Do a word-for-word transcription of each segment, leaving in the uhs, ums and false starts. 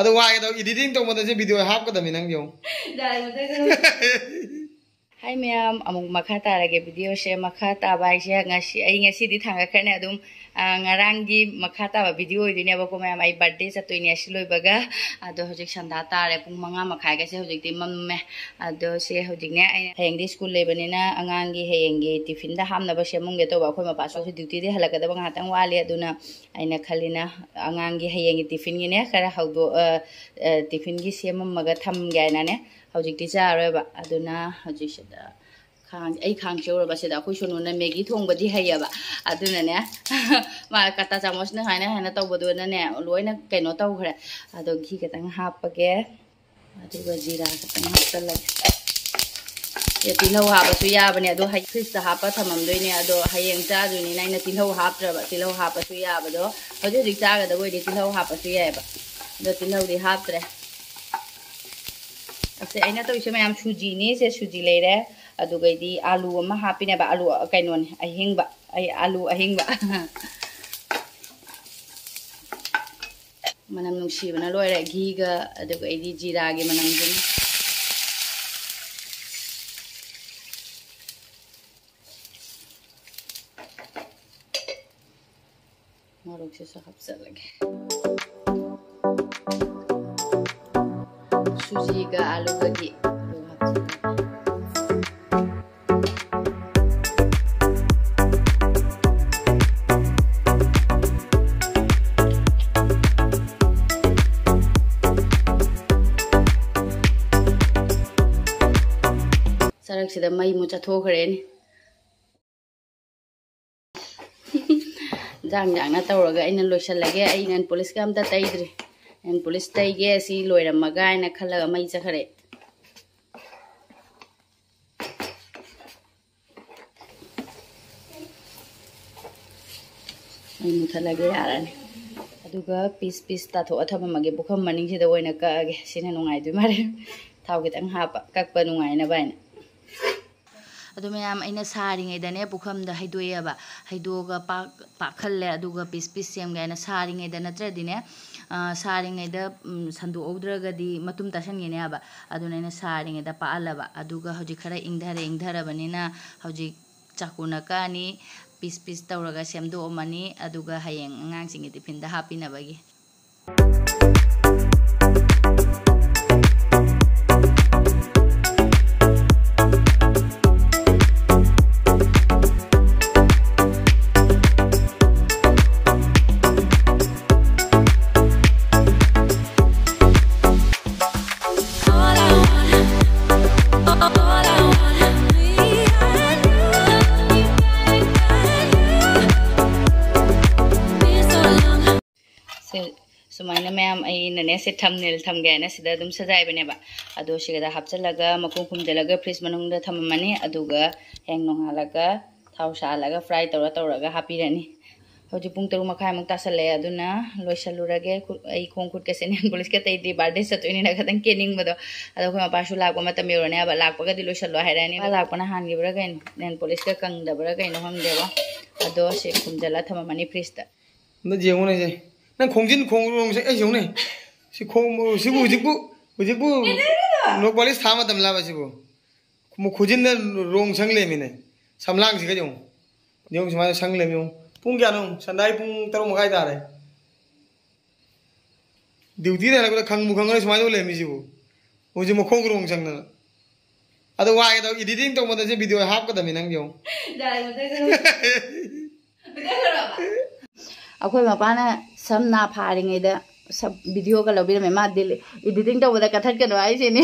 ꯑꯗꯣ ꯋꯥꯒꯦ ꯇꯧ, editing ꯇꯧꯕꯗꯁꯦ video ꯍꯥꯞꯀꯗꯕꯅꯤ ꯅꯪ ꯌꯦꯡꯉꯨ꯫ ꯌꯥꯔꯦ, ꯃꯇꯦꯛ ꯈꯔ꯫ ꯍꯥꯏ ꯃꯌꯥꯝ, ꯑꯃꯨꯛ ꯃꯈꯥ ꯇꯥꯔꯒꯦ video ꯁꯦ꯫ ꯃꯈꯥ ꯇꯥꯕ ꯍꯥꯏꯁꯦ ꯉꯁꯤ, ꯑꯩ ꯉꯁꯤꯗꯤ ꯊꯥꯡꯒꯠꯈ꯭ꯔꯅꯤ ꯑꯗꯨꯝ꯫ ꯑ, ꯉꯔꯥꯡꯒꯤ ꯃꯈꯥ ꯇꯥꯕ video ꯑꯣꯏꯗꯣꯏꯅꯦꯕꯀꯣ ꯃꯌꯥꯝ꯫ ꯑꯩ birthday ꯆꯠꯇꯣꯏꯅꯦ ꯑꯁꯤ ꯂꯣꯏꯕꯒ꯫ ꯑꯗꯣ ꯍꯧꯖꯤꯛ ꯁꯟꯗꯥ ꯇꯥꯔꯦ, ꯄꯨꯡ ꯃꯉꯥ ꯃꯈꯥꯏꯒꯁꯦ ꯍꯧꯖꯤꯛꯇꯤ ꯃꯝꯃꯦ꯫ ꯑꯗꯣ ꯁꯦ ꯍꯧꯖꯤꯛꯅꯦ, ꯑꯩꯅ ꯍꯌꯦꯡꯗꯤ school ꯂꯩꯕꯅꯤꯅ ꯑꯉꯥꯡꯒꯤ ꯍꯌꯦꯡꯒꯤ tiffin ꯗ ꯍꯥꯞꯅꯕ ꯁꯦꯝꯃꯝꯒꯦ ꯇꯧꯕ꯫ ꯑꯩꯈꯣꯏ ꯃꯄꯥꯁꯨ duty ꯗꯤ ꯍꯜꯂꯛꯀꯗꯕ ꯉꯥꯏꯍꯥꯛꯇꯪ ꯋꯥꯠꯂꯤ, ꯑꯗꯨꯅ ꯑꯩꯅ ꯈꯜꯂꯤꯅ ꯑꯉꯥꯡꯒꯤ ꯍꯌꯦꯡꯒꯤ tiffin ꯒꯤꯅꯦ ꯈꯔ ꯍꯧꯗꯣꯛ-, ꯑ, ꯑ, tiffin ꯒꯤ ꯁꯦꯝꯃꯝꯃꯒ ꯊꯝꯒꯦ ꯍꯥꯏꯅꯅꯦ꯫ ꯍꯧꯖꯤꯛꯇꯤ ꯆꯥꯔꯣꯏꯕ꯫ ꯑꯗꯨꯅ ꯍꯧꯖꯤꯛꯁꯤꯗ ꯈꯥꯡ-, ꯑꯩ ꯈꯥꯡꯁꯦ ꯎꯔꯕ ꯁꯤꯗ꯫ ꯑꯩꯈꯣꯏ ꯁꯣꯅꯨꯅ Maggi ꯊꯣꯡꯕꯗꯤ ꯍꯩꯌꯦꯕ꯫ ꯑꯗꯨꯅꯅꯦ, ꯃꯥ ꯀꯇꯥ ꯆꯥꯃꯁꯅ ꯁꯨꯃꯥꯏꯅ ꯍꯥꯏꯅ ꯇꯧꯕꯗꯨꯅꯅꯦ, ꯂꯣꯏꯅ ꯀꯩꯅꯣ ꯇꯧꯈ꯭ꯔꯦ꯫ ꯑꯗꯣ ꯘꯤ ꯈꯤꯇꯪ ꯍꯥꯞꯄꯒꯦ꯫ ꯑꯗꯨꯒ ꯖꯤꯔꯥ ꯈꯤꯇꯪ ꯍꯥꯞꯆꯜꯂꯒꯦ꯫ ꯑꯦ, ꯇꯤꯜꯍꯧ ꯍꯥꯞꯄꯁꯨ ꯌꯥꯕꯅꯦ꯫ ꯑꯗꯣ ꯍꯌꯦꯡ fridge ꯇ ꯍꯥꯞꯄ ꯊꯝꯃꯝꯗꯣꯏꯅꯦ꯫ ꯑꯗꯣ ꯍꯌꯦꯡ ꯆꯥꯗꯣꯏꯅꯤꯅ ꯑꯩꯅ ꯇꯤꯜꯍꯧ ꯍꯥꯞꯇ꯭ꯔꯕ꯫ ꯇꯤꯜꯍꯧ ꯍꯥꯞꯄꯁꯨ ꯌꯥꯕꯗꯣ, ꯍꯧꯖꯤꯛ ꯍꯧꯖꯤꯛ ꯆꯥꯒꯗꯕ ꯑꯣꯏꯗꯤ ꯇꯤꯜꯍꯧ ꯍꯥꯞꯄꯁꯨ ꯌꯥꯏꯑꯕ꯫ ꯑꯗꯣ ꯇꯤꯜꯍꯧꯗꯤ ꯍꯥꯞꯇ꯭ꯔꯦ꯫ ꯑꯁꯦ ꯑꯩꯅ ꯇꯧꯔꯤꯁꯦ ꯃꯌꯥꯝ, ꯁꯨꯖꯤꯅꯤ꯫ ꯁꯦ ꯁꯨꯖꯤ ꯂꯩꯔꯦ꯫ ꯑꯗꯨꯒꯩꯗꯤ ꯑꯥꯂꯨ ꯑꯃ ꯍꯥꯞꯄꯤꯅꯦꯕ꯫ ꯑꯥꯂꯨ, ꯑ, ꯀꯩꯅꯣꯅꯦ, ꯑꯍꯤꯡꯕ꯫ ꯑꯩ ꯑꯥꯂꯨ ꯑꯍꯤꯡꯕ꯫ ꯃꯅꯝ ꯅꯨꯡꯁꯤꯕꯅ ꯂꯣꯏꯔꯦ, ꯘꯤꯒ꯫ ꯑꯗꯨꯒ ꯑꯩꯗꯤ ꯖꯤꯔꯥꯒꯤ ꯃꯅꯝꯁꯤꯅ꯫ ꯃꯣꯔꯣꯛꯁꯤꯁꯨ ꯍꯥꯞꯆꯜꯂꯒꯦ꯫ ꯁꯨꯖꯤꯒ ꯑꯥꯂꯨꯒꯒꯤ ꯑꯗꯨ ꯍꯥꯞꯆꯜꯂꯒꯦ꯫ ꯆꯔꯛꯁꯤꯗ ꯃꯩ ꯃꯨꯠ ꯆꯠꯊꯣꯛꯈ꯭ꯔꯦꯅꯦ꯫ ꯏꯟꯖꯥꯡ ꯏꯟꯖꯥꯡꯅ ꯇꯧꯔꯒ ꯑꯩꯅ ꯂꯣꯏꯁꯜꯂꯒꯦ꯫ ꯑꯩ nail polish ꯀ ꯑꯝꯇ ꯇꯩꯗ꯭ꯔꯤ꯫ Nail polish ꯇꯩꯒꯦ ꯁꯤ ꯂꯣꯏꯔꯝꯃꯒ ꯍꯥꯏꯅ ꯈꯜꯂꯒ ꯃꯩ ꯆꯠꯈ꯭ꯔꯦ꯫ ꯃꯩ ꯃꯨꯊꯠꯂꯒꯦ, ꯌꯥꯔꯅꯤ꯫ ꯑꯗꯨꯒ piece piece ꯇꯥꯊꯣꯛꯑ ꯊꯝꯃꯝꯃꯒꯦ꯫ ꯄꯨꯈꯝ ꯃꯅꯤꯡꯁꯤꯗ ꯑꯣꯏꯅ ꯀꯛꯑꯒꯦ꯫ ꯁꯤꯅ ꯅꯨꯡꯉꯥꯏꯗꯣꯏ ꯃꯥꯜꯂꯦ꯫ ꯊꯥꯎ ꯈꯤꯇꯪ ꯍꯥꯞꯄ, ꯀꯛꯄ ꯅꯨꯡꯉꯥꯏꯅꯕ ꯍꯥꯏꯅ꯫ ꯑꯗꯨ ꯃꯌꯥꯝ ꯑꯩꯅ ꯁꯥꯔꯤꯉꯩꯗꯅꯦ ꯄꯨꯈꯝꯗ ꯍꯩꯗꯣꯛꯑꯦꯕ꯫ ꯍꯩꯗꯣꯛꯑꯒ ꯄꯥꯛ-, ꯄꯥꯛꯍꯜꯂꯦ꯫ ꯑꯗꯨꯒ piece piece ꯁꯦꯝꯒꯦ ꯍꯥꯏꯅ ꯁꯥꯔꯤꯉꯩꯗ ꯅꯠꯇ꯭ꯔꯗꯤꯅꯦ, ꯁꯥꯔꯤꯉꯩꯗ ꯁꯟꯗꯣꯛꯍꯧꯗ꯭ꯔꯒꯗꯤ ꯃꯇꯨꯝ ꯇꯥꯁꯟꯒꯤꯅꯦ ꯍꯥꯏꯕ꯫ ꯑꯗꯨꯅ ꯑꯩꯅ ꯁꯥꯔꯤꯉꯩꯗ ꯄꯥꯛꯍꯜꯂꯕ꯫ ꯑꯗꯨꯒ ꯍꯧꯖꯤꯛ ꯈꯔ ꯏꯪꯊꯔꯦ꯫ ꯏꯪꯊꯔꯕꯅꯤꯅ ꯍꯧꯖꯤꯛ ꯆꯥꯛꯀꯨꯅ ꯀꯛꯑꯅꯤ꯫ ꯄꯤꯁ ꯄꯤꯁ ꯇꯧꯔꯒ ꯁꯦꯝꯗꯣꯛꯑꯝꯃꯅꯤ꯫ ꯑꯗꯨꯒ ꯍꯌꯦꯡ ꯑꯉꯥꯡꯁꯤꯡꯒꯤ ꯇꯤꯐꯤꯟꯗ ꯍꯥꯞꯄꯤꯅꯕꯒꯤ꯫ ꯁꯦ, ꯁꯨꯃꯥꯏꯅ ꯃꯌꯥꯝ ꯑꯩꯅꯅꯦ, ꯁꯤ ꯊꯝꯅꯦꯜ ꯊꯝꯒꯦ ꯍꯥꯏꯅ ꯁꯤꯗ ꯑꯗꯨꯝ ꯁꯖꯥꯏꯕꯅꯦꯕ꯫ ꯑꯗꯣ ꯁꯤꯒꯗ ꯍꯥꯞꯆꯤꯜꯂꯒ ꯃꯈꯨꯝ ꯈꯨꯝꯖꯤꯜꯂꯒ ꯐ꯭ꯔꯤꯖ ꯃꯅꯨꯡꯗ ꯊꯝꯃꯝꯃꯅꯤ꯫ ꯑꯗꯨꯒ ꯍꯌꯦꯡ ꯅꯣꯡꯉꯥꯜꯂꯒ ꯊꯥꯎ ꯁꯥꯍꯜꯂꯒ ꯐ꯭ꯔꯥꯏ ꯇꯧꯔ ꯇꯧꯔꯒ ꯍꯥꯞꯄꯤꯔꯅꯤ꯫ ꯍꯧꯖꯤꯛ ꯄꯨꯡ ꯇꯔꯨꯛ ꯃꯈꯥꯏꯃꯨꯛ ꯇꯥꯁꯜꯂꯛꯑꯦ꯫ ꯑꯗꯨꯅ ꯂꯣꯏꯁꯜꯂꯨꯔꯒꯦ꯫ ꯈꯨ-, ꯑꯩ ꯈꯣꯡ ꯈꯨꯠꯀꯁꯦ ꯅꯦꯜ ꯄꯣꯂꯤꯁꯀ ꯇꯩꯗ꯭ꯔꯤ꯫ ꯕꯥꯔꯗꯦ ꯆꯠꯇꯣꯏꯅꯤꯅ ꯈꯤꯇꯪ ꯀꯦꯅꯤꯡꯕꯗꯣ꯫ ꯑꯗꯣ ꯑꯩꯈꯣꯏ ꯃꯄꯥꯁꯨ ꯂꯥꯛꯄ ꯃꯇꯝ ꯌꯧꯔꯅꯦ ꯍꯥꯏꯕ꯫ ꯂꯥꯛꯄꯒꯗꯤ ꯂꯣꯏꯁꯜꯂꯣ ꯍꯥꯏꯔꯛꯑꯅꯤ꯫ ꯃꯥ ꯂꯥꯛꯄꯅ ꯍꯥꯟꯈꯤꯕ꯭ꯔꯥ ꯀꯩꯅꯣ, ꯅꯦꯜ ꯄꯣꯂꯤꯁꯀ ꯀꯪꯗꯕ꯭ꯔꯥ ꯀꯩꯅꯣ ꯈꯪꯗꯦꯕ꯫ ꯑꯗꯣ ꯁꯤ ꯈꯨꯝꯖꯤꯜꯂ ꯊꯝꯃꯝꯃꯅꯤ ꯐ꯭ꯔꯤꯖꯇ꯫ ꯑꯝꯇ ꯌꯦꯡꯉꯨꯅꯦ ꯁꯦ꯫ ꯅꯪ ꯈꯣꯡꯖꯤꯟ ꯈꯣꯡꯎꯞ ꯁꯦ, ꯑꯩ ꯌꯦꯡꯉꯨꯅꯦ꯫ ꯁꯤ ꯈꯣꯡ-, ꯁꯤꯕꯨ ꯍꯧꯖꯤꯛꯄꯨ, ꯍꯧꯖꯤꯛꯄꯨ ꯀꯩꯗꯧꯔꯤꯅꯣ? ꯅꯣ ꯄꯣꯂꯤꯁ ꯊꯥ ꯃꯇꯝ ꯂꯥꯕ ꯁꯤꯕꯨ? ꯃꯨ-, ꯈꯨꯖꯤꯟꯗ ꯔꯣꯡ ꯁꯪ ꯂꯩꯔꯝꯃꯤꯅꯦ꯫ ꯁꯝꯂꯥꯡꯁꯤꯒ ꯌꯦꯡꯉꯨ꯫ ꯌꯦꯡꯉꯨ ꯁꯨꯃꯥꯏꯅ ꯁꯪ ꯂꯩꯔꯝꯃꯤ ꯌꯦꯡꯉꯨ꯫ ꯄꯨꯡ ꯀꯌꯥꯅꯣ? ꯁꯟꯗꯥꯏ ꯄꯨꯡ ꯇꯔꯨꯛ ꯃꯈꯥꯏ ꯇꯥꯔꯦ꯫ ꯗ꯭ꯌꯨꯇꯤꯗ ꯍꯜꯂꯛꯄꯗ ꯈꯪꯕꯨ ꯈꯪꯉꯔꯣꯏ ꯁꯨꯃꯥꯏꯅ ꯇꯧ ꯂꯩꯔꯝꯃꯤ ꯁꯤꯕꯨ꯫ ꯍꯧꯖꯤꯛ ꯃꯈꯣꯡ ꯔꯣꯡ ꯁꯪꯗꯅ꯫ ꯑꯗꯣ ꯋꯥꯒꯦ ꯇꯧ, ꯏꯗꯤꯇꯤꯡ ꯇꯧꯕꯗ ꯁꯤ ꯚꯤꯗꯤꯑꯣ ꯍꯥꯞꯀꯗꯕꯅꯤ ꯅꯪ ꯌꯦꯡꯉꯨ꯫ ꯌꯥꯔꯦ, ꯃꯊꯪ ꯆꯠꯂꯣ꯫ ꯑꯩꯈꯣꯏ ꯃꯄꯥꯅ ꯁꯝ ꯅꯥ ꯐꯥꯔꯤꯉꯩꯗ ꯁꯝ ꯚꯤꯗꯤꯑꯣꯒ ꯂꯧꯕꯤꯔꯝꯃꯦ꯫ ꯃꯥ ꯗꯤꯂꯤ-, ꯏꯗꯤꯇꯤꯡ ꯇꯧꯕꯗ ꯀꯠꯊꯠꯀꯅꯨ ꯍꯥꯏꯁꯤꯅꯤ꯫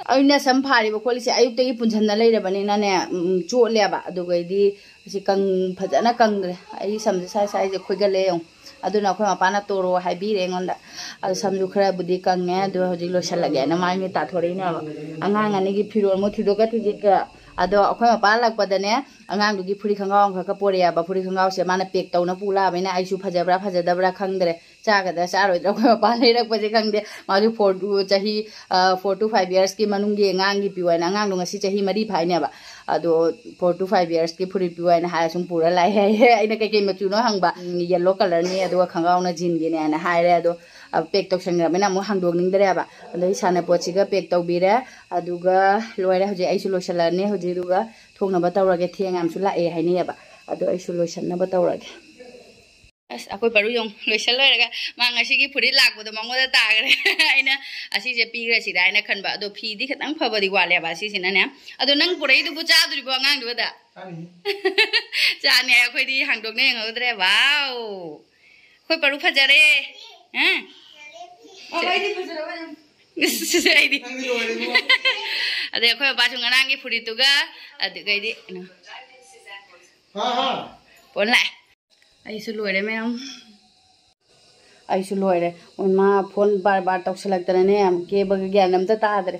ꯑꯩꯅ ꯁꯝ ꯐꯥꯔꯤꯕ ꯈꯣꯠꯂꯤꯁꯦ ꯑꯌꯨꯛꯇꯒꯤ ꯄꯨꯟꯁꯤꯟꯅ ꯂꯩꯔꯕꯅꯤꯅꯅꯦ, ꯎꯝ, ꯆꯣꯠꯂꯦꯕ꯫ ꯑꯗꯨꯒꯩꯗꯤ ꯑꯁꯤ ꯀꯪ-, ꯐꯖꯅ ꯀꯪꯗ꯭ꯔꯦ꯫ ꯑꯩ ꯁꯝꯁꯦ ꯁ꯭ꯋꯥꯏ ꯁ꯭ꯋꯥꯏꯁꯦ ꯈꯣꯏꯒꯠꯂꯦ ꯌꯦꯡꯉꯨ꯫ ꯑꯗꯨꯅ ꯑꯩꯈꯣꯏ ꯃꯄꯥꯅ ꯇꯣꯔꯣ ꯍꯥꯏꯕꯤꯔꯦ ꯑꯩꯉꯣꯟꯗ꯫ ꯑꯗꯣ ꯁꯝꯁꯨ ꯈꯔꯕꯨꯗꯤ ꯀꯪꯉꯦ꯫ ꯑꯗꯣ ꯍꯧꯖꯤꯛ ꯂꯣꯏꯁꯤꯜꯂꯒꯦꯅ ꯃꯥꯏ ꯃꯤꯠ ꯇꯥꯊꯣꯔꯛꯏꯅꯦꯕ꯫ ꯑꯉꯥꯡ ꯑꯅꯤꯒꯤ ꯐꯤꯔꯣꯜ ꯑꯃꯨꯛ ꯊꯤꯗꯣꯛꯀ ꯊꯤꯖꯤꯟꯒ꯫ ꯑꯗꯣ ꯑꯩꯈꯣꯏ ꯃꯄꯥ ꯍꯜꯂꯛꯄꯗꯅꯦ, ꯑꯉꯥꯡꯗꯨꯒꯤ ꯐꯨꯔꯤꯠ ꯈꯣꯡꯒ꯭ꯔꯥꯎ ꯑꯃꯈꯛꯀ ꯄꯣꯔꯛꯑꯦꯕ꯫ ꯐꯨꯔꯤꯠ ꯈꯣꯡꯒ꯭ꯔꯥꯎꯁꯦ ꯃꯥꯅ ꯄꯦꯛ ꯇꯧꯅ ꯄꯨ ꯂꯥꯛꯑꯕꯅꯤꯅ ꯑꯩꯁꯨ ꯐꯖꯕ꯭ꯔꯥ ꯐꯖꯗꯕ꯭ꯔꯥ ꯈꯪꯗ꯭ꯔꯦ꯫ ꯆꯥꯒꯗ꯭ꯔꯥ ꯆꯥꯔꯣꯏꯗ꯭ꯔꯥ ꯑꯩꯈꯣꯏ ꯃꯄꯥ ꯂꯩꯔꯛꯄꯁꯦ ꯈꯪꯗꯦ꯫ ꯃꯥꯁꯨ ꯐꯣꯔ ꯇꯨ ꯆꯍꯤ ꯐꯣꯔ ꯇꯨ ꯐꯥꯏꯚ ꯌꯔꯁꯀꯤ ꯃꯅꯨꯡꯒꯤ ꯑꯉꯥꯡꯒꯤ ꯄꯤꯌꯨ ꯍꯥꯏꯅ, ꯑꯉꯥꯡꯗꯣ ꯉꯁꯤ ꯆꯍꯤ ꯃꯔꯤ ꯐꯥꯏꯅꯦꯕ꯫ ꯑꯗꯣ ꯐꯣꯔ ꯇꯨ ꯐꯥꯏꯚ ꯌꯔꯁꯀꯤ ꯐꯨꯔꯤꯠ ꯄꯤꯌꯨ ꯍꯥꯏꯅ ꯍꯥꯏꯔ ꯁꯨꯝ ꯄꯨꯔ ꯂꯥꯛꯑꯦ ꯍꯥꯏꯌꯦ꯫ ꯑꯩꯅ ꯀꯩꯀꯩ ꯃꯆꯨꯅꯣ ꯍꯪꯕ, ꯌꯦꯜꯂꯣ ꯀꯂꯔꯅꯤ, ꯑꯗꯨꯒ ꯈꯣꯡꯒ꯭ꯔꯥꯎꯅ ꯖꯤꯟꯒꯤꯅꯦ ꯍꯥꯏꯅ ꯍꯥꯏꯔꯦ꯫ ꯑꯗꯣ ꯄꯦꯛ ꯇꯧꯁꯟꯈ꯭ꯔꯕꯅꯤꯅ ꯑꯃꯨꯛ ꯍꯥꯡꯗꯣꯛꯅꯤꯡꯗ꯭ꯔꯦꯕ꯫ ꯑꯗꯣ ꯑꯩ ꯁꯥꯟꯅꯄꯣꯠꯁꯤꯒ ꯄꯦꯛ ꯇꯧꯕꯤꯔꯦ꯫ ꯑꯗꯨꯒ ꯂꯣꯏꯔꯦ꯫ ꯍꯧꯖꯤꯛ ꯑꯩꯁꯨ ꯂꯣꯏꯁꯤꯜꯂꯛꯑꯅꯤ ꯍꯧꯖꯤꯛ꯫ ꯑꯗꯨꯒ ꯊꯣꯡꯅꯕ ꯇꯧꯔꯒꯦ꯫ ꯊꯦꯡ ꯌꯥꯝꯁꯨ ꯂꯥꯛꯑꯦ ꯍꯥꯏꯅꯩꯌꯦꯕ꯫ ꯑꯗꯣ ꯑꯩꯁꯨ ꯂꯣꯏꯁꯤꯟꯅꯕ ꯇꯧꯔꯒꯦ꯫ ꯑꯁ, ꯑꯩꯈꯣꯏ ꯄꯔꯨ ꯌꯦꯡꯉꯨ, ꯂꯣꯏꯁꯜ ꯂꯣꯏꯔꯒ ꯃꯥ ꯉꯁꯤꯒꯤ ꯐꯨꯔꯤꯠ ꯂꯥꯛꯄꯗꯣ ꯃꯉꯣꯟꯗ ꯇꯥꯈ꯭ꯔꯦ꯫ ꯑꯩꯅ ꯑꯁꯤꯁꯦ ꯄꯤꯈ꯭ꯔꯁꯤꯔꯥ ꯍꯥꯏꯅ ꯈꯟꯕ꯫ ꯑꯗꯣ ꯐꯤꯗꯤ ꯈꯤꯇꯪ ꯐꯕꯗꯤ ꯋꯥꯠꯂꯦꯕ ꯑꯁꯤꯁꯤꯅꯅꯦ꯫ ꯑꯗꯣ ꯅꯪ ꯄꯨꯔꯛꯏꯗꯨꯕꯨ ꯆꯥꯗꯣꯔꯤꯕꯣ ꯑꯉꯥꯡꯗꯨꯗ? ꯆꯥꯔꯤꯌꯦ꯫ ꯆꯥꯅꯤ ꯍꯥꯏ, ꯑꯩꯈꯣꯏꯗꯤ ꯍꯥꯡꯗꯣꯛꯅ ꯌꯦꯡꯍꯧꯗ꯭ꯔꯦ꯫ ꯋꯥꯎ! ꯑꯩꯈꯣꯏ ꯄꯔꯨ ꯐꯖꯔꯦ꯫ ꯍꯥ? ꯑꯩꯗꯤ ꯐꯖꯔꯕ ꯌꯥꯝ꯫ ꯑꯩꯗꯤ꯫ ꯅꯪꯗꯤ ꯂꯣꯏꯔꯦ ꯏꯕꯨꯡꯉꯣ꯫ ꯑꯗꯩ ꯑꯩꯈꯣꯏ ꯃꯄꯥꯁꯨ ꯉꯔꯥꯡꯒꯤ ꯐꯨꯔꯤꯠꯇꯨꯒ, ꯑꯗꯨꯒꯩꯗꯤ, ꯍꯥ, ꯍꯥ꯫ ꯄꯣꯟ ꯂꯥꯛꯑꯦ꯫ ꯑꯩꯁꯨ ꯂꯣꯏꯔꯦ ꯃꯌꯥꯝ꯫ ꯑꯩꯁꯨ ꯂꯣꯏꯔꯦ꯫ ꯃꯥ ꯐꯣꯟ ꯕꯥꯔ ꯕꯥꯔ ꯇꯧꯁꯜꯂꯛꯇꯅꯅꯦ, ꯌꯥꯝ ꯀꯦꯕꯒ ꯒ꯭ꯌꯥꯟ ꯑꯝꯇ ꯇꯥꯗ꯭ꯔꯦ꯫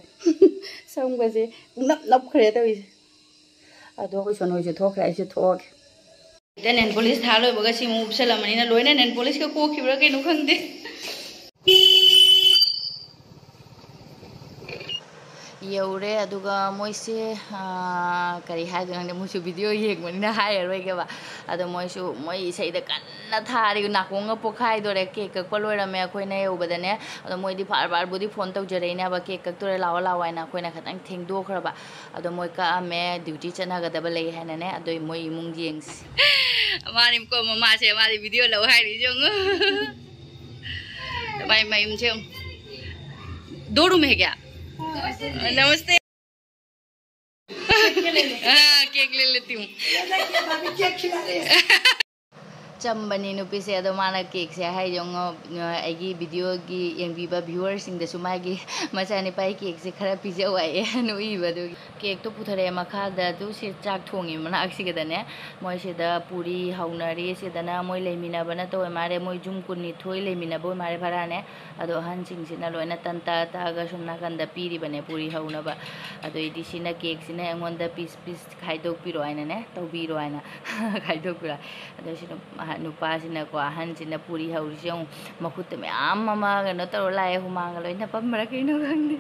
ꯁꯝꯒꯁꯦ ꯄꯨꯡꯅꯞ ꯅꯞꯈ꯭ꯔꯦ ꯇꯧꯔꯤꯁꯦ꯫ ꯑꯗꯣ ꯑꯩꯈꯣꯏ ꯁꯣꯅꯣꯏꯁꯨ ꯊꯣꯛꯈ꯭ꯔꯦ, ꯑꯩꯁꯨ ꯊꯣꯛꯑꯒꯦ꯫ ꯗ ꯅꯦꯜ ꯄꯣꯂꯤꯁ ꯊꯥ ꯂꯣꯏꯕꯒ ꯁꯤ ꯑꯃꯨꯛ ꯎꯞꯁꯜꯂꯝꯃꯅꯤꯅ ꯂꯣꯏꯅ ꯅꯦꯜ ꯄꯣꯂꯤꯁꯀ ꯀꯣꯛꯈꯤꯕ꯭ꯔꯥ ꯀꯩꯅꯣ ꯈꯪꯗꯦ꯫ ꯌꯧꯔꯦ꯫ ꯑꯗꯨꯒ ꯃꯣꯏꯁꯦ, ꯑꯥ, ꯀꯔꯤ ꯍꯥꯏꯗꯣꯏꯅꯣ ꯈꯪꯗꯦ, ꯃꯣꯏꯁꯨ ꯚꯤꯗꯤꯑꯣ ꯌꯦꯡꯕꯅꯤꯅ ꯍꯥꯏꯔꯔꯣꯏꯒꯦꯕ꯫ ꯑꯗꯣ ꯃꯣꯏꯁꯨ ꯃꯣꯏ ꯏꯁꯩꯗ ꯀꯟꯅ ꯊꯥꯔꯤ, ꯅꯥꯀꯣꯡꯒ ꯄꯣꯛꯈꯥꯏꯗꯣꯔꯦ꯫ ꯀꯦꯛ ꯀꯛꯄ ꯂꯣꯏꯔꯝꯃꯦ ꯑꯩꯈꯣꯏꯅ ꯌꯧꯕꯗꯅꯦ꯫ ꯑꯗꯣ ꯃꯣꯏꯗꯤ ꯐꯥꯔ ꯐꯥꯔꯕꯨꯗꯤ ꯐꯣꯟ ꯇꯧꯖꯔꯛꯏꯅꯦꯕ, "ꯀꯦꯛ ꯀꯛꯇꯣꯔꯦ, ꯂꯥꯛꯑꯣ, ꯂꯥꯛꯑꯣ" ꯍꯥꯏꯅ꯫ ꯑꯩꯈꯣꯏꯅ ꯈꯤꯇꯪ ꯊꯦꯡꯗꯣꯛꯈ꯭ꯔꯕ꯫ ꯑꯗꯣ ꯃꯣꯏ ꯀꯛꯑꯝꯃꯦ, ꯗ꯭ꯌꯨꯇꯤ ꯆꯠꯅꯒꯗꯕ ꯂꯩ ꯍꯥꯏꯅꯅꯦ꯫ ꯑꯗꯣ ꯃꯣꯏ ꯏꯃꯨꯡ ꯌꯦꯡꯁꯤ꯫ ꯃꯥꯅꯤ ꯀꯣ, ꯃꯃꯥꯁꯦ ꯃꯥꯗꯤ ꯚꯤꯗꯤꯑꯣ ꯂꯧ ꯍꯥꯏꯔꯤꯁꯦ ꯌꯦꯡꯉꯨ꯫ ꯃꯥꯏ ꯃꯌꯨꯝꯁꯦ ꯌꯦꯡꯉꯨ꯫ दो रूम है क्या? नमस्ते। हाँ, केक ले लेती हूँ। ꯆꯝꯕꯅꯤ ꯅꯨꯄꯤꯁꯦ꯫ ꯑꯗꯣ ꯃꯥꯅ ꯀꯦꯛꯁꯦ ꯍꯥꯏꯗꯤ ꯌꯦꯡꯉꯣ, ꯑꯩꯒꯤ ꯚꯤꯗꯤꯑꯣꯒꯤ ꯌꯦꯡꯕꯤꯕ ꯚ꯭ꯌꯨꯋꯔꯁꯤꯡꯗꯁꯨ ꯃꯥꯒꯤ ꯃꯆꯥꯅꯤꯄꯥꯒꯤ ꯀꯦꯛꯁꯦ ꯈꯔ ꯄꯤꯖꯧ ꯍꯥꯏꯌꯦ꯫ ꯅꯣꯛꯏꯕ ꯑꯗꯨꯒꯤ꯫ ꯀꯦꯛꯇꯣ ꯄꯨꯊꯔꯛꯑꯦ ꯃꯈꯥꯗ꯫ ꯑꯗꯨ ꯁꯤ ꯆꯥꯛ ꯊꯣꯡꯉꯤ ꯃꯅꯥꯛꯁꯤꯒꯗꯅꯦ꯫ ꯃꯣꯏ ꯁꯤꯗ ꯄꯨꯔꯤ ꯍꯧꯅꯔꯤ꯫ ꯁꯤꯗꯅ ꯃꯣꯏ ꯂꯩꯃꯤꯟꯅꯕ ꯅꯠꯇꯕ ꯑꯣꯏ ꯃꯥꯜꯂꯦ꯫ ꯃꯣꯏ ꯌꯨꯝ ꯀꯨꯟꯅꯤꯊꯣꯏ ꯂꯩꯃꯤꯟꯅꯕ ꯑꯣꯏ ꯃꯥꯜꯂꯦ ꯚꯔꯥꯅꯦ꯫ ꯑꯗꯣ ꯑꯍꯟꯁꯤꯡꯁꯤꯅ ꯂꯣꯏꯅ ꯇꯟ ꯇꯛꯑ ꯇꯛꯑꯒ ꯁꯣꯝ ꯅꯥꯀꯟꯗ ꯄꯤꯔꯤꯕꯅꯦ ꯄꯨꯔꯤ ꯍꯧꯅꯕ꯫ ꯑꯗꯩꯗꯤ ꯁꯤꯅ ꯀꯦꯛꯁꯤꯅ ꯑꯩꯉꯣꯟꯗ ꯄꯤꯁ ꯄꯤꯁ ꯈꯥꯏꯗꯣꯛꯄꯤꯔꯣ ꯍꯥꯏꯅꯅꯦ, ꯇꯧꯕꯤꯔꯣ ꯍꯥꯏꯅ ꯈꯥꯏꯗꯣꯛꯄꯤꯔꯣ꯫ ꯑꯗꯣ ꯁꯤꯅ ꯅꯨꯄꯥꯁꯤꯅꯀꯣ, ꯑꯍꯟꯁꯤꯅ ꯄꯨꯔꯤ ꯍꯧꯔꯤꯁꯦ ꯌꯦꯡꯉꯨ, ꯃꯈꯨꯠꯇ ꯃꯌꯥꯝ ꯑꯃ ꯀꯩꯅꯣ ꯇꯧꯔ ꯂꯥꯛꯑꯦ, ꯍꯨꯃꯥꯡꯒ ꯂꯣꯏ ꯅꯞꯄꯝꯕ꯭ꯔꯥ ꯀꯩꯅꯣ ꯈꯪꯗꯦ꯫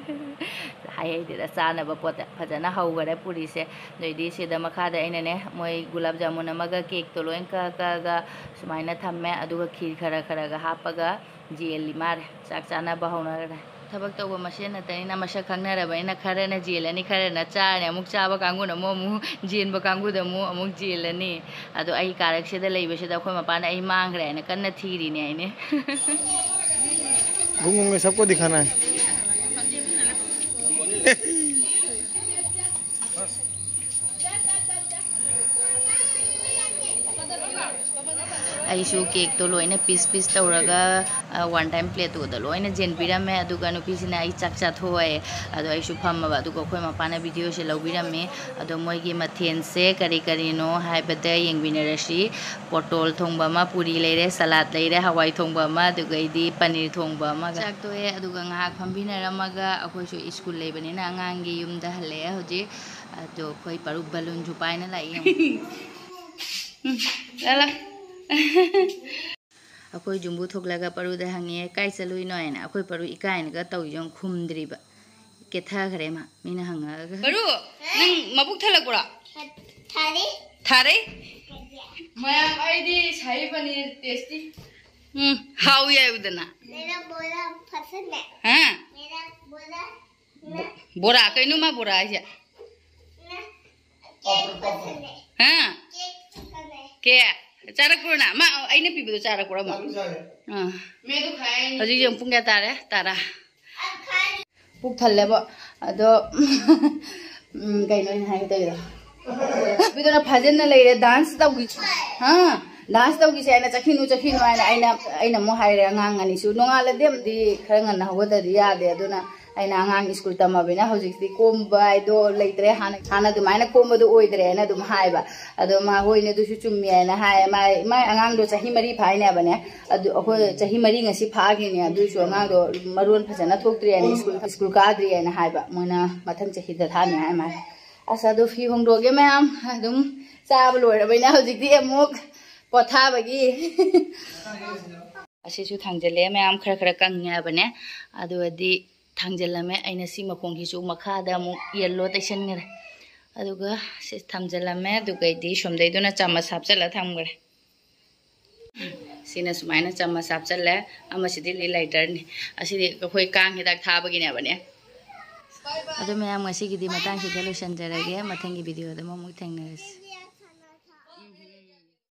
ꯍꯥꯏ ꯍꯩꯇꯦꯗ, ꯆꯥꯅꯕ ꯄꯣꯠꯇ ꯐꯖꯅ ꯍꯧꯈꯔꯦ ꯄꯨꯔꯤꯁꯦ꯫ ꯑꯗꯩꯗꯤ ꯁꯤꯗ ꯃꯈꯥꯗ ꯑꯩꯅꯅꯦ, ꯃꯣꯏ ꯒꯨꯂꯥꯞ ꯖꯥꯃꯨꯟ ꯑꯃꯒ ꯀꯦꯛꯇꯣ ꯂꯣꯏ ꯀꯛꯑ ꯀꯛꯑꯒ ꯁꯨꯃꯥꯏꯅ ꯊꯝꯃꯦ꯫ ꯑꯗꯨꯒ ꯈꯤꯔ ꯈꯔ ꯈꯔꯒ ꯍꯥꯞꯄꯒ ꯌꯦꯜꯂꯤ ꯃꯥꯜꯂꯦ꯫ ꯆꯥꯛ ꯆꯥꯅꯕ ꯍꯧꯅꯈ꯭ꯔꯦ꯫ ꯊꯕꯛ ꯇꯧꯕ ꯃꯁꯦꯟ ꯅꯠꯇꯅꯤꯅ ꯃꯁꯛ ꯈꯪꯅꯔꯕꯅꯤꯅ ꯈꯔꯅ ꯌꯦꯜꯂꯅꯤ, ꯈꯔꯅ ꯆꯥꯔꯅꯤ, ꯑꯃꯨꯛ ꯆꯥꯕ ꯀꯥꯡꯕꯨꯅ ꯑꯃꯨꯛ, ꯑꯃꯨꯛ ꯌꯦꯟꯕ ꯀꯥꯡꯕꯨꯗ ꯑꯃꯨꯛ, ꯑꯃꯨꯛ ꯌꯦꯜꯂꯅꯤ꯫ ꯑꯗꯣ ꯑꯩ ꯀꯥꯔꯛꯁꯤꯗ ꯂꯩꯕꯁꯤꯗ ꯑꯩꯈꯣꯏ ꯃꯄꯥꯅ ꯑꯩ ꯃꯥꯡꯈ꯭ꯔꯦ ꯍꯥꯏꯅ ꯀꯟꯅ ꯊꯤꯔꯤꯅꯦ ꯍꯥꯏꯅꯦ꯫ घूम घूम के सबको दिखाना है। ꯑꯩꯁꯨ ꯀꯦꯛꯇꯣ ꯂꯣꯏꯅ ꯄꯤꯁ ꯄꯤꯁ ꯇꯧꯔꯒ ꯋꯥꯟ ꯇꯥꯏꯝ ꯄ꯭ꯂꯦꯠꯇꯨꯗ ꯂꯣꯏꯅ ꯌꯦꯟꯕꯤꯔꯝꯃꯦ꯫ ꯑꯗꯨꯒ ꯅꯨꯄꯤꯁꯤꯅ ꯑꯩ ꯆꯥꯛ ꯆꯥꯊꯣꯛꯑꯣꯌꯦ꯫ ꯑꯗꯣ ꯑꯩꯁꯨ ꯐꯝꯃꯕ꯫ ꯑꯗꯨꯒ ꯑꯩꯈꯣꯏ ꯃꯄꯥꯅ ꯚꯤꯗꯤꯑꯣꯁꯦ ꯂꯧꯕꯤꯔꯝꯃꯤ꯫ ꯑꯗꯣ ꯃꯣꯏꯒꯤ ꯃꯊꯦꯜꯁꯦ ꯀꯔꯤ ꯀꯔꯤꯅꯣ ꯍꯥꯏꯕꯗ ꯌꯦꯡꯃꯤꯟꯅꯔꯁꯤ꯫ ꯄꯣꯇꯣꯜ ꯊꯣꯡꯕ ꯑꯃ, ꯄꯨꯔꯤ ꯂꯩꯔꯦ, ꯁꯂꯥꯗ ꯂꯩꯔꯦ, ꯍꯋꯥꯏ ꯊꯣꯡꯕ ꯑꯃ, ꯑꯗꯨꯒꯩꯗꯤ ꯄꯅꯤꯔ ꯊꯣꯡꯕ ꯑꯃꯒ꯫ ꯆꯥꯛ ꯇꯣꯛꯑꯦ꯫ ꯑꯗꯨꯒ ꯉꯥꯏꯍꯥꯛ ꯐꯝꯕꯤꯅꯔꯝꯃꯒ ꯑꯩꯈꯣꯏꯁꯨ ꯁ꯭ꯀꯨꯜ ꯂꯩꯕꯅꯤꯅ ꯑꯉꯥꯡꯒꯤ ꯌꯨꯝꯗ ꯍꯜꯂꯛꯑꯦ ꯍꯧꯖꯤꯛ꯫ ꯑꯗꯣ ꯑꯩꯈꯣꯏ ꯄꯔꯨ ꯕꯂꯨꯟꯁꯨ ꯄꯥꯏꯅ ꯂꯥꯛꯏ ꯌꯦꯡꯉꯨ꯫ ꯎꯝ, ꯂꯥ, ꯂꯥ꯫ ꯑꯩꯈꯣꯏ ꯌꯨꯝꯕꯨ ꯊꯣꯛꯂꯒ ꯄꯔꯨꯗ ꯍꯪꯉꯦ, "ꯀꯥꯏ ꯆꯠꯂꯨꯏꯅꯣ?" ꯍꯥꯏꯅ꯫ ꯑꯩꯈꯣꯏ ꯄꯔꯨ ꯏꯀꯥꯏꯅꯒ ꯇꯧꯔꯤꯁꯦ ꯌꯦꯡꯉꯨ, ꯈꯨꯝꯗ꯭ꯔꯤꯕ꯫ ꯀꯦꯊꯈ꯭ꯔꯦ ꯃꯥ, ꯃꯤꯅ ꯍꯪꯉꯛꯑꯒ꯫ ꯄꯔꯨ, ꯅꯪ ꯃꯕꯨꯛ ꯊꯜꯂꯛꯄ꯭ꯔꯣ? ꯊꯥꯔꯤ꯫ ꯊꯥꯔꯦ? ꯃꯌꯥꯝ, ꯑꯩꯗꯤ ꯁꯥꯍꯤ ꯄꯅꯤꯔ ꯇꯦꯁꯇꯤ꯫ ꯎꯝ, ꯍꯥꯎꯏ ꯍꯥꯏꯌꯨꯗꯅ꯫ ꯃꯦꯔꯥ ꯕꯣꯔꯥ ꯄꯁꯟꯗ ꯍꯥ? ꯃꯦꯔꯥ ꯕꯣꯔꯥ ꯕꯣꯔꯥ, ꯀꯩꯅꯣ ꯃꯥ ꯕꯣꯔꯥ ꯍꯥꯏꯁꯦ? ꯀꯦꯛ ꯄꯁꯟꯗ ꯍꯥ? ꯀꯦꯛ ꯄꯁꯟꯗ ꯀꯦ? ꯆꯥꯔꯛꯄ꯭ꯔꯣ ꯅꯪ? ꯃꯥ ꯑꯩꯅ ꯄꯤꯕꯗꯣ ꯆꯥꯔꯛꯄ꯭ꯔꯣ ꯑꯃꯨꯛ? ꯑꯥ꯫ ꯍꯧꯖꯤꯛ ꯌꯦꯡꯉꯨ ꯄꯨꯡ ꯀꯌꯥ ꯇꯥꯔꯦ? ꯇꯔꯥ꯫ ꯄꯨꯛ ꯊꯜꯂꯦꯕꯣ꯫ ꯑꯗꯣ ꯎꯝ, ꯀꯩꯅꯣ ꯑꯩꯅ ꯍꯥꯏꯒꯦ ꯇꯧꯔꯤꯗꯣ? ꯅꯨꯄꯤꯗꯨꯅ ꯐꯥꯖꯤꯟꯅ ꯂꯩꯔꯦ, ꯗꯥꯟꯁ ꯇꯧꯈꯤꯁꯦ꯫ ꯍꯥ? ꯗꯥꯟꯁ ꯇꯧꯈꯤꯁꯦ ꯍꯥꯏꯅ, "ꯆꯠꯈꯤꯅꯨ, ꯆꯠꯈꯤꯅꯨ" ꯍꯥꯏꯅ ꯑꯩꯅ, ꯑꯩꯅ ꯑꯃꯨꯛ ꯍꯥꯏꯔꯦ ꯑꯉꯥꯡ ꯑꯅꯤꯁꯨ꯫ ꯅꯣꯡꯉꯥꯜꯂꯗꯤ ꯑꯃꯗꯤ ꯈꯔ ꯉꯟꯅ ꯍꯧꯒꯠꯇꯗꯤ ꯌꯥꯗꯦ꯫ ꯑꯗꯨꯅ ꯑꯩꯅ ꯑꯉꯥꯡ ꯁ꯭ꯀꯨꯜ ꯇꯝꯃꯕꯅꯤꯅ ꯍꯧꯖꯤꯛꯇꯤ ꯀꯣꯝꯕ ꯍꯥꯏꯗꯣ ꯂꯩꯇ꯭ꯔꯦ꯫ ꯍꯥꯟꯅ, ꯍꯥꯟꯅ ꯑꯗꯨꯃꯥꯏꯅ ꯀꯣꯝꯕꯗꯣ ꯑꯣꯏꯗ꯭ꯔꯦꯅ ꯑꯗꯨꯝ ꯍꯥꯏꯕ꯫ ꯑꯗꯣ ꯃꯥ, "ꯍꯣꯏꯅꯦ, ꯑꯗꯨꯁꯨ ꯆꯨꯝꯃꯤ" ꯍꯥꯏꯅ ꯍꯥꯏ꯫ ꯃꯥ, ꯃꯥ ꯑꯉꯥꯡꯗꯣ ꯆꯍꯤ ꯃꯔꯤ ꯐꯥꯏꯅꯦꯕꯅꯦ꯫ ꯑꯗꯨ ꯑꯩꯈꯣꯏ ꯆꯍꯤ ꯃꯔꯤ ꯉꯁꯤ ꯐꯥꯈ꯭ꯔꯤꯅꯦ꯫ ꯑꯗꯨꯏꯁꯨ ꯑꯉꯥꯡꯗꯣ ꯃꯔꯣꯟ ꯐꯖꯅ ꯊꯣꯛꯇ꯭ꯔꯤ ꯍꯥꯏꯅ, ꯁ꯭ꯀꯨꯜ, ꯁ꯭ꯀꯨꯜ ꯀꯥꯗ꯭ꯔꯤ ꯍꯥꯏꯅ ꯍꯥꯏꯕ꯫ ꯃꯣꯏꯅ ꯃꯊꯪ ꯆꯍꯤꯗ ꯊꯥꯅꯤ ꯍꯥꯏ ꯃꯥꯜꯂꯦ꯫ ꯑꯁ, ꯑꯗꯣ ꯐꯤ ꯍꯣꯡꯗꯣꯛꯑꯒꯦ ꯃꯌꯥꯝ꯫ ꯑꯗꯨꯝ ꯆꯥꯕ ꯂꯣꯏꯔꯕꯅꯤꯅ ꯍꯧꯖꯤꯛꯇꯤ ꯑꯃꯨꯛ ꯄꯣꯊꯥꯕꯒꯤ꯫ ꯑꯁꯤꯁꯨ ꯊꯥꯡꯖꯜꯂꯦ, ꯃꯌꯥꯝ ꯈꯔ ꯈꯔ ꯀꯪꯉꯦ ꯍꯥꯏꯕꯅꯦ꯫ ꯑꯗꯨꯒꯗꯤ ꯊꯥꯡꯖꯜꯂꯝꯃꯦ꯫ ꯑꯩꯅ ꯁꯤ ꯃꯈꯣꯡꯁꯤꯁꯨ ꯃꯈꯥꯗ ꯑꯃꯨꯛ ꯌꯦꯜꯂꯣ ꯇꯩꯁꯟꯈ꯭ꯔꯦ꯫ ꯑꯗꯨꯒ ꯁꯤ ꯊꯝꯖꯜꯂꯝꯃꯦ꯫ ꯑꯗꯨꯒꯩꯗꯤ ꯁꯣꯝꯗꯩꯗꯨꯅ ꯆꯥꯃꯁ ꯍꯥꯞꯆꯜꯂ ꯊꯝꯈ꯭ꯔꯦ꯫ ꯁꯤꯅ ꯁꯨꯃꯥꯏꯅ ꯆꯥꯃꯁ ꯍꯥꯞꯆꯜꯂꯦ꯫ ꯑꯃꯁꯤꯗꯤ ꯂꯤ ꯂꯥꯏꯇꯔꯅꯤ꯫ ꯑꯁꯤꯗꯤ ꯑꯩꯈꯣꯏ ꯀꯥꯡ ꯍꯤꯗꯥꯛ ꯊꯥꯕꯒꯤꯅꯦꯕꯅꯦ꯫ ꯑꯗꯨ ꯃꯌꯥꯝ, ꯉꯁꯤꯒꯤꯗꯤ ꯃꯇꯥꯡꯁꯤꯗ ꯂꯣꯏꯁꯤꯟꯖꯔꯒꯦ꯫ ꯃꯊꯪꯒꯤ ꯚꯤꯗꯤꯑꯣꯗ ꯑꯃꯨꯛ ꯊꯦꯡꯅꯔꯁꯤ꯫